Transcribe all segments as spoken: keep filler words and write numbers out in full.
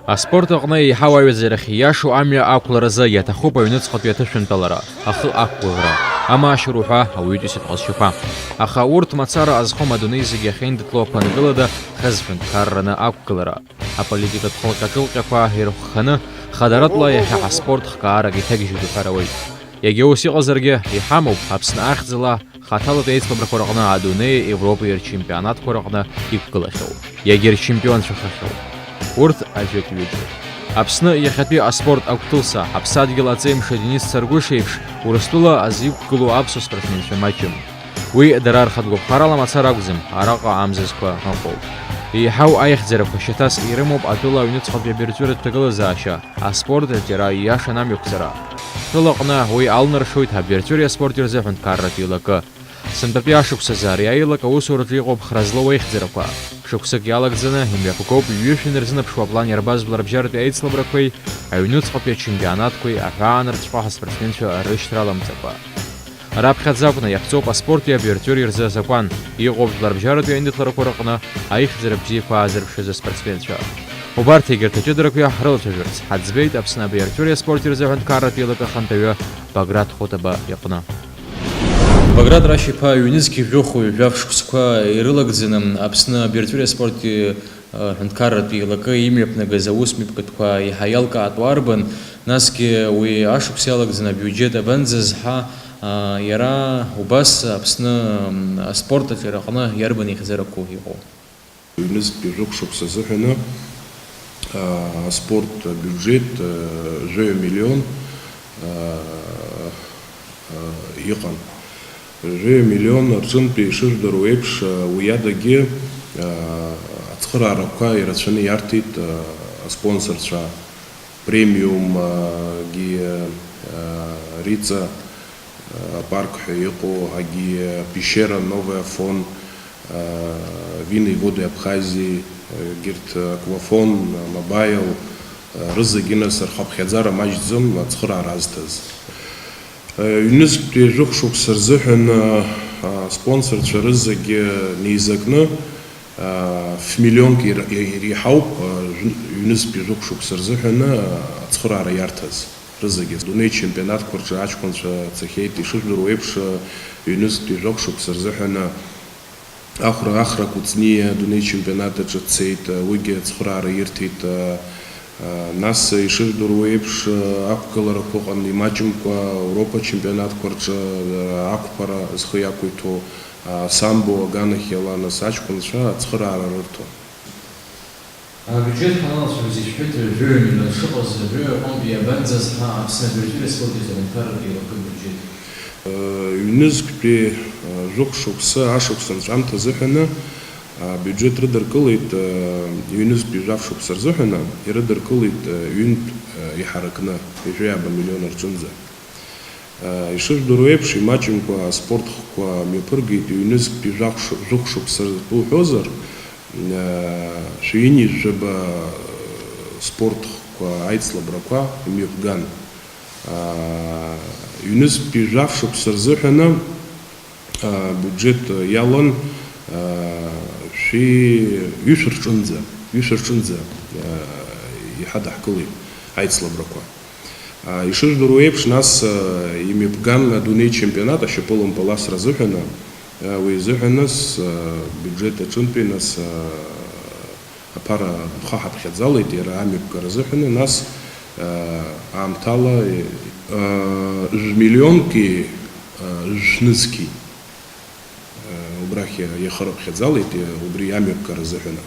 Аспорт аҟны еиҳау аҩаӡарахь ииашоу амҩа ақәларазы иаҭахуп аҩныҵҟатәи аҭышәынтәалара, ахы ақәгәыӷра, амаашьара уҳәа ауаҩытәыҩсатә ҟазшьақәа. Аха урҭ мацара азхом адунеи зегьы ахьеиндаҭло ақәа анкылада хызҳәынҭқарраны ақәгылара. Аполитикатә хылҟьа-ҿылҟьақәа ирыхәханы, хадаратәла иахьа ҳаспорт хкаарак иҭагьежьуп уҳәар ауеит. Иагьа ус иҟазаргьы, иҳамоуп Аԥсны ахьӡала хаҭалатәи аицлабрақәа рҟны адунеи, Европеи рчемпионатқәа рҟны иқәгылахьоу, иагьа рчемпионцәахахьоу. Урҭ ажәытә-ҩыџьа. Аԥсны иахьатәи аспорт агәҭылса, ҳаԥсадгьыл аҵеимша Денис Царгәыш иеиԥш, Урыстәыла азы иқәгылоу аԥсуа спортсменцәа маҷым. Уи дара рхатә гәаԥхарала мацара акәӡам, араҟа амзызқәа ыҟоуп. Еиҳау аихьӡарақәа шьаҭас ирымоуп атәыла аҩныҵҟатәи абиржәытә ҭагылазаашьа, аспорт аҿиара ииашан амҩақәҵара. Ҳтәылаҟны уи алнаршоит абиржәытәи аспорт ирзы аҳәынҭқарратә еилакы. Сынтәатәи ашықәсазы ари аилак аусураҿы иҟоуп хра злоу аихьӡарақәа. Шықәсык иалагӡаны имҩаԥгоуп ҩышәи нырзынаԥшуа аплан иарбаз жәларбжьаратәи аицлабрақәеи аҩнуҵҟатәи ачемпионатқәеи аҳәаанырцәҟа ҳаспортсменцәа рышьҭра аламҵакәа. Раԥхьаӡа акәны иаԥҵоуп аспорти абиржәи рзы азакәан, иҟоуп жәларбжьаратәи аиндаҭларақәа рыҟны аихьӡара бзиақәа аазырԥшыз аспортсменцәа. Убарҭ егьырҭ аҷыдарақәа ҳрылацәажәарц ҳаӡбеит Аԥсны абиржәи аспорти рзы аҳәынҭқарратә еилакы ахантәаҩы Баграт Хәытаба иҟны. Баграт Рашь-иԥа, ҩнызқь жәохәҩы жәаф шықәсқәа ирылагӡаны Аԥсны абиржәи аспорти Аҳәынҭқарратә еилакы имҩаԥнагаз аусмҩаԥгатәқәа еиҳа иалкаатәу арбан, насгьы уи ашықәс иалагӡаны абиуџьет абанӡазҳа, а, иара убас Аԥсны, м, аспорт аҿиараҟны иарбан еихьӡарақәоу иҟоу? Ҩнызқьтәи жәохә шықәса азыҳәаны, а, аспорт абиуџьет, а, жәаҩа миллион, а, а, иҟан. Жәаҩа миллион рҿынтәи ишыжәдыруа еиԥш, уи адагьы, а, ацхыраарақәа ирацәаны иарҭеит, а, аспонсорцәа, Премиум, а, гьы, а, Риҵа, а, апарк ҳәа иҟоу, агьы, а, Пещера, Новый Афон, а, Вины и Воды Абхазии, а, егьырҭ, а, Аквафон, а, Мобаил, а, рызегьы нас рхыԥхьаӡара маҷӡам ацхыраара азҭаз. Ҩнызқьтәи жәохә шықәса рзыҳәан, а, аспонсорцәа рызегьы неизакны, а, ф-миллионк ир-, иреиҳауп, а, жән-, ҩнызқьтәи жәохә шықәса рзыҳәан, а, ацхыраара иарҭаз рызегьы. Адунеи ачемпионатқәа рҿы аҷкәынцәа цахьеит, ишыжәдыруа еиԥш, а, ҩнызқьтәи жәохә шықәса рзыҳәан, а, Ахәра, Ахра Кәыҵниа адунеи ачемпионат аҿы дцеит, уигьы ацхыраара ирҭеит. Нас, ишыжәдыруа еиԥш, ақәгыларақәа ыҟан имаҷымкәа Европа ачемпионатқәа рҿы ақәԥара зхы иақәиҭу, асамбо аганахь иала, нас аҷкәынцәа ацхыраара рырҭон. Абиуџьет ҳаналацәажәоз ишәҳәеит, жәаҩа миллион шыҟаз, жәаҩа аҟынтәи иабанӡазҳа Аԥсны абиржәи аспорти аҳәынҭқарратә еилакы абиуџьет? Ҩнызқьтәи, жәохә шықәсы ашықәс анҵәамҭа азыҳәаны абиуџьет рыдыркылеит, ҩнызқьтәи жәаф шықәса рзыҳәаны ирыдыркылеит ҩынтә иҳаракны, ҩажәи ааба миллион рҿынӡа. Ишыжәдыруа еиԥш, имаҷымкәа аспорт хкқәа мҩаԥыргеит, ҩнызқьтәи жәахә шы-, жәохә шықәса ртәы уҳәозар, шәи ҩынҩажәаба спорт хкқәа аицлабрақәа имҩаԥган. Ҩнызқьтәи жәаф шықәса рзыҳәаны, абиуџьет иалан, шәи ҩышә рҿынӡа, ҩышә рҿынӡа иҳадаҳкылеит аицлабрақәа. Ишыжәдыруа еиԥш, нас, имҩаԥган адунеи ачемпионат ашьапылампыл асра азыҳәаны, уи азыҳәан, нас, абиуџьет аҿынтәи, нас, аԥара хыҳаԥхьаӡалеит иара амҩаԥгара азыҳәаны, нас, аамҭала, жәмиллионки, жәнызқьи, убрахь иахырыԥхьаӡалеит, убри амҩаԥгара азыҳәаны.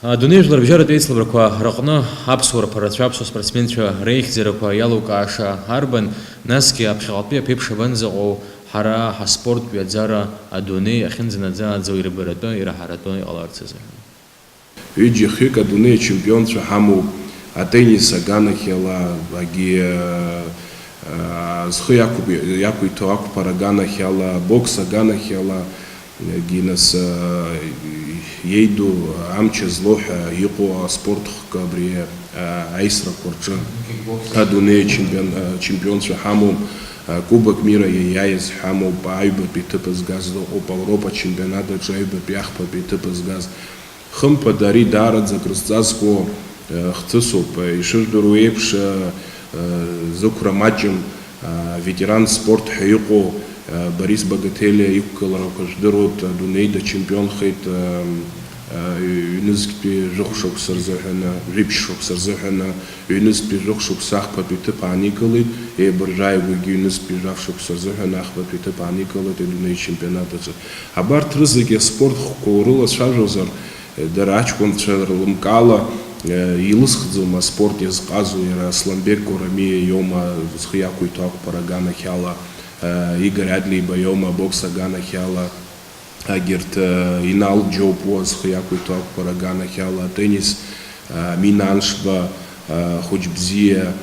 Адунеи жәларбжьаратә еицлабрақәа рыҟны аԥсуа рԥарацәа, аԥсуа спортсменцәа реихьӡарақәа иалукааша арбан, насгьы аԥхьаҟатәи аԥеиԥш абанӡаҟоу ҳара ҳаспорттә ҩаӡара адунеи ахьынӡанаӡааӡо ирбаратәы, ираҳаратәы иҟаларц азыҳәан? Ҩыџьа-хҩык адунеи ачемпионцәа ҳамоуп, атеннис аганахьала, агьи, а, а, зхы иақәиҭу ақәԥара аганахьала, абокс аганахьала, Гинес, э, иеиду амч злоу ҳәа иҟоу аспорт хкы абри, э, аисрақәа рҿы адунеи ачемпион-, э, чемпионцәа ҳамоуп, э, Кубок мира иаиааиз ҳамоуп, аҩбатәи ҭыԥ згаз ыҟоуп, Ауропа чемпионат аҿы аҩбатәи ахԥатәи ҭыԥ згаз. Хымԥада, ари даараӡа акрызҵазкуа, э, хҭысуп. Э, ишыжәдыруа еиԥш, э, э, зықәра маҷым, э, аветеран спорт ҳәа иҟоу, э, Борис Богателиа иқәгыларақәа жәдыруеит, адунеи дачемпионхеит, э, э, ҩнызқьтәи жәохә шықәса рзыҳәаны, жәибжь шықәса рзыҳәаны, ҩнызқьтәи жәохә шықәса ахԥатәи ҭыԥ ааникылеит, еибыржәааигәагьы ҩнызқьтәи жәаф шықәса рзыҳәаны ахԥатәи ҭыԥ ааникылеит адунеи ачемпионат аҿы. Абарҭ рызегьы аспорт хкқәа урылацәажәозар, дара аҷкәынцәа рлымкаала, э, илысхӡом аспорт иазҟазо, иара Асланбек Горамиа иоума зхы иақәиҭу ақәԥара аганахьала, э, Игорь Адлеиба иоума абокс аганахьала, агьырҭ, э, Инал Џьопуа зхы иақәиҭу ақәԥара аганахьала, атеннис, э, Амина Аншба, э, Хәыҷбзиа,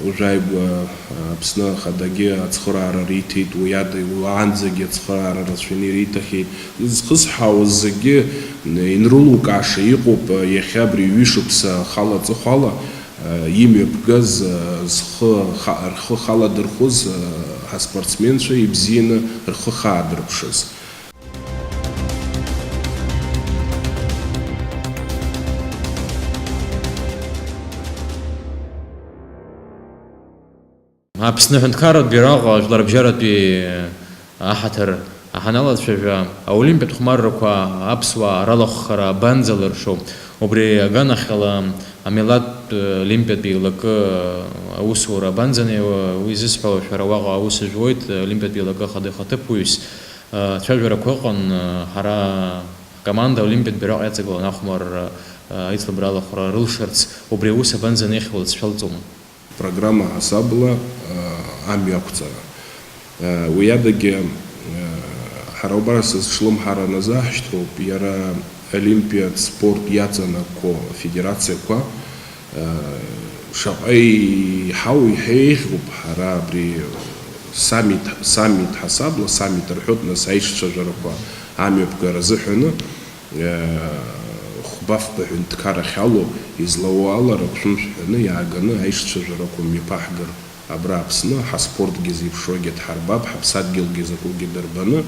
Уажәааигәа Аԥсны Ахадагьы ацхыраара риҭеит, уи ада уаанӡагьы ацхыраара рацәаны ириҭахьеит. Изхысҳәаауаз зегьы инрылукааша иҟоуп, иахьа абри ҩышықәса ахала аҵыхәала имҩаԥгаз, зхы ха-, рхы халадырхәыз ҳаспортсменцәа ибзианы рхы хаадырԥшыз. Аԥсны аҳәынҭқарратә бираҟ жәларбжьаратәи аҳаҭыр ҳаналацәажәа, аолимпиатә хәмаррақәа аԥсуаа ралахәхара абанӡалыршо, убри аганахьала амилаҭтә олимпиатә еилакы аусура абанӡанеиуа, уи зысҳәо, шәара уаҟа аус жәуеит, олимпиатә еилакы ахада ихаҭыԥуаҩс. Ацәажәарақәа ыҟан, ҳара ҳкоманда олимпиатә бираҟ иаҵагылан ахәмарра, аицлабра алахәра рылшарц, убри аус абанӡанеихьоу лҵшәа лҵома? Программа ҳасабла, амҩақәҵара. Уи адагьы, ҳара убас зҿлымҳара назаҳшьҭроуп, иара олимпиатә спорт иаҵанакқәо афедерациақәа, Шаҟа иҳау иҳәеиӷьуп ҳара абри саммит, саммит ҳасабла, саммит рҳәоит, нас аишцәажәарақәа амҩаԥгара азыҳәаны, хәба-фба ҳәынҭқарахь алоу излауоу ала рықәшәымшә ҳәаны иааганы аишцәажәарақәа мҩаԥаҳгар абра Аԥсны, ҳаспортгьы зеиԥшроугьы дҳарбап, ҳаԥсадгьылгьы закәугьы дырбаны,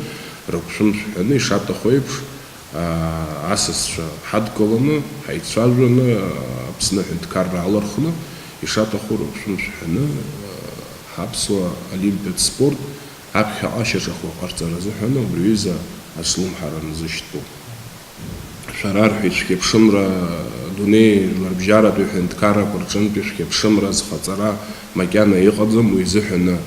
рықәшәымшә ҳәаны ишаҭаху еиԥш, Асасцәа ҳадкыланы, ҳаицәажәаны, Аԥсны аҳәынҭқарра алархны, ишаҭаху рыԥшәымшәҳәаны, ҳаԥсуа олимпиатә спорт аԥхьаҟа шьаҿахәы ҟарҵара азыҳәан убри аҩыза ацәлымҳара назышьҭтәу. Шәара арҳәеит, шәхьыԥшымра, адунеи жәларбжьаратәи аҳәынҭқаррақәа рҿынтәи шәхьыԥшымра зхаҵара макьана иҟаӡам, уи изыҳәаны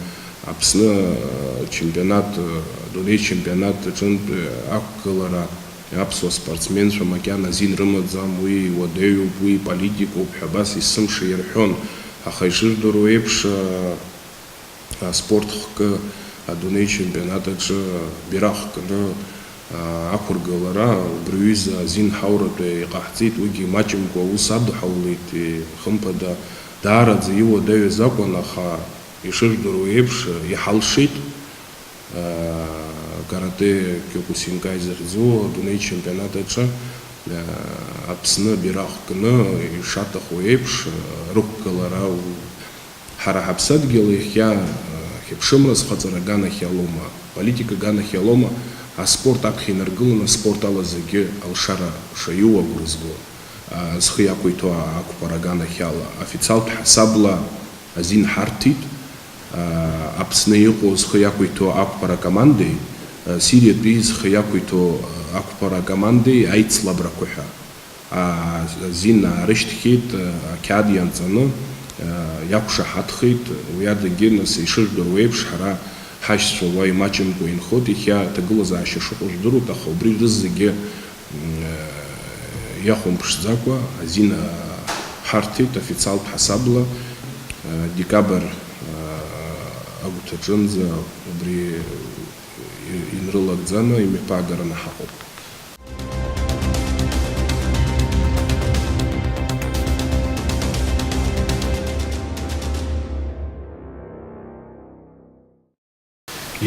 Аԥсны, э, чемпионат, э, адунеи чемпионат аҿынтә, э, ақәгылара аԥсуа спортсменцәа макьана азин рымаӡам, уи уадаҩуп, уи политикоуп ҳәа абас есымша ирҳәон, аха ишыжәдыруа еиԥш, э, аспорт хкы адунеи чемпионат аҿы бираҟ кны, э, ақәыргылара убри аҩыза азин ҳауратәы иҟаҳҵеит, уигьы имаҷымкәа аус адҳаулеит, э, хымԥада, даараӡа иуадаҩыз акәын, аха Ишыжәдыруа еиԥш, иҳалшеит, аа, каратэ Киокусинкай захьӡу адунеи чемпионат аҿы, аа, Аԥсны абираҟ кны ишаҭаху еиԥш, рықәгылара. Ҳара ҳаԥсадгьыл иахьа, аа, хьыԥшымра зхаҵара аганахь иалоума, аполитика аганахь иалоума, аспорт аԥхьа инаргыланы аспорт ала зегьы алшара шаиу агәра зго, аа, зхы иақәиҭу ақәԥара аганахь ала, официалтә ҳасабла азин ҳарҭеит, аа, Аԥсны иҟоу зхы иақәиҭу ақәԥара акомандеи, аа, Сириатәи зхы иақәиҭу ақәԥара акомандеи аицлабрақәа ҳәа, аа, азин аарышьҭхьеит, аа, ақьаад ианҵаны, аа, иақәшаҳаҭхеит, уи адагьы, нас, ишыжәдыруа еиԥш, ҳара ҳашьцәа уа имаҷымкәа инхоит, иахьа аҭагылазаашьа шыҟоу жәдыруеит, аха убри рызегьы, мм, аа, Иахәамԥшӡакәа азин ҳарҭеит официалтә ҳасабла, декабр агәҭаҿынӡа убри инрылагӡаны имҩаԥаагараны ҳаҟоуп.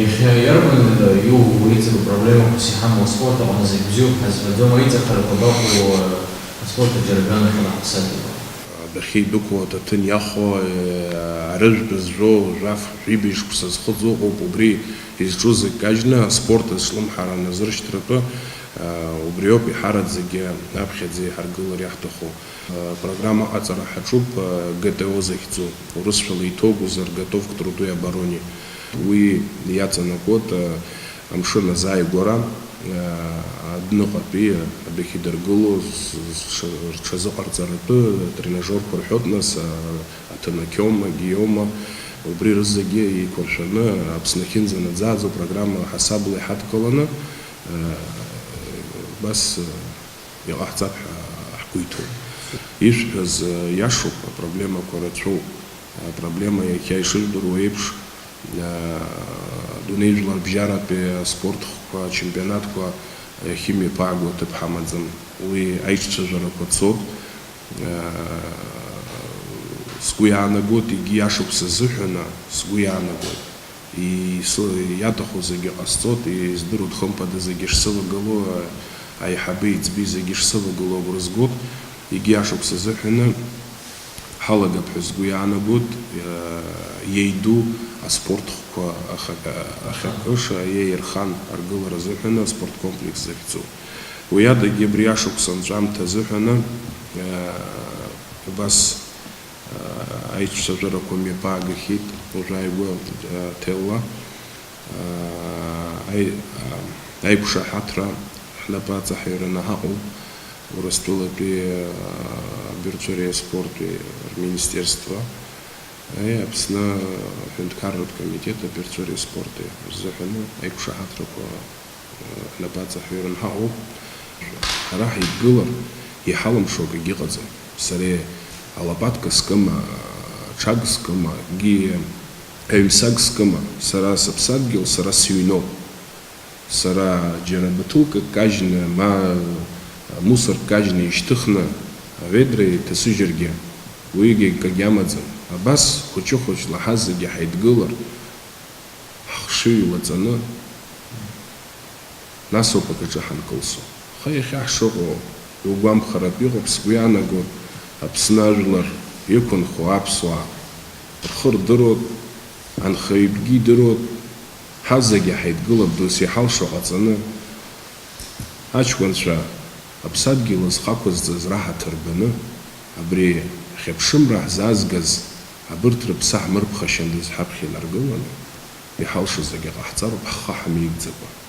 Иахьа иарбан иоуа уеизатәу проблемақәас иҳамоу аспорт аҟны зегь бзиоуп ҳәа збаӡом, аиҵахарақәа абаҟоу аспорт аџьараган ахьала ҳаԥсадгьыл? Адәахьы идәықәу аҭаҭын иахо, арыжәтә зжәо, жәаф, жәибжь шықәса зхыҵуа ыҟоуп, убри изҿу зегь кажьны аспорт азҿлымҳара аназыршьҭратәы, убриоуп еиҳараӡакгьы аԥхьаӡа иҳаргылар иаҳҭаху. Апрограмма аҟаҵара ҳаҿуп, Г Т О захьӡу, урысшәала иҭоугозар, Готов к труду и обороне. Уи иаҵанакуеит амшын азааигәара, адәныҟатәи адәахьы идыргыло з-, з-, рҽазыҟарҵаратәы тренажерқәа рҳәоит, нас, Аҭанақьома, Гиома, убри рызегьы еиқәыршәаны Аԥсны ахьынӡанаӡааӡо апрограмма ҳасабла иҳадкыланы, абас, Иҟаҳҵап ҳәа ҳгәы иҭоуп. Ишәҳәаз, э, иашоуп, апроблемақәа рацәоуп. Апроблема иахьа ишыжәдыруа еиԥш, э, дунеижәларбжьаратәи аспорт хкқәа, ачемпионатқәа иахьымҩаԥааго аҭыԥ ҳамаӡам. Уи аиҿцәажәарақәа цоит. Э, сгәы иаанагоит, егьи ашықәс азыҳәаны сгәы иаанагоит. Ис-, иаҭаху зегьы ҟасҵоит, издыруеит, хымԥада, зегьы шсывагылоу, аиҳаби еиҵби зегьы шсывагылоу агәра згоит, егьи ашықәс азыҳәаны ҳалагап ҳәа сгәы иаанагоит, иа-, иеиду аспорт хкқәа аха-, ахьакыша, иаирхан аргылара азыҳәаны аспорт комплекс захьӡу. Уи адагьы абри ашықәс анҵәамҭа азыҳәаны, иа-, убас Аиҿцәажәарақәа мҩаԥаагахьеит уажәы ааигәа, ҭелла. Аи-, аиқәшаҳаҭра ҳнапы аҵаҳәираны ҳаҟоуп Урыстәылатәи абирцәеи аспорти рминистерство, Аԥсны аҳәынҭқарратә комитет абирцәеи аспорти рзыҳәаны аиқәшаҳаҭрақәа Ҳнапы аҵаҳәиран ҳаҟоуп. Ҳара ҳаидгылар, иҳалымшо акгьы ыҟаӡам. Сара алапатка скыма, аҽаг скыма, акгьы, аҩмсаг скыма, сара сыԥсадгьыл, сара сыҩноуп. Сара џьара баҭылк кажьны, ма мусорк кажьны ишьҭыхны, аведра иҭасыжьыргьы, уигьы акгьы амаӡам. Абас хәыҷы-хәыҷла ҳазегьы ҳаидгылар, Ҳхшыҩ лаҵаны, нас ауп акаҿы ҳанкылсуа. Аха иахьа ҳшыҟоу иугәамԥхаратәы иҟоуп, сгәы иаанагоит, Аԥсны ажәлар иқәынхо аԥсуаа рхы рдыруеит, анхаҩтәгьы идыруеит, ҳазегьы ҳаидгылап досу иҳалшо ҟаҵаны. Аҷкәынцәа, аԥсадгьыл зхы ақәызҵаз раҳаҭыр баны, абри ахьыԥшымра ҳзаазгаз абырҭ рыԥсы ҳмырԥхашьандаз ҳаԥхьа инаргыланы, иҳалшо зегьы ҟаҳҵароуп ҳхы ҳамеигӡакәа.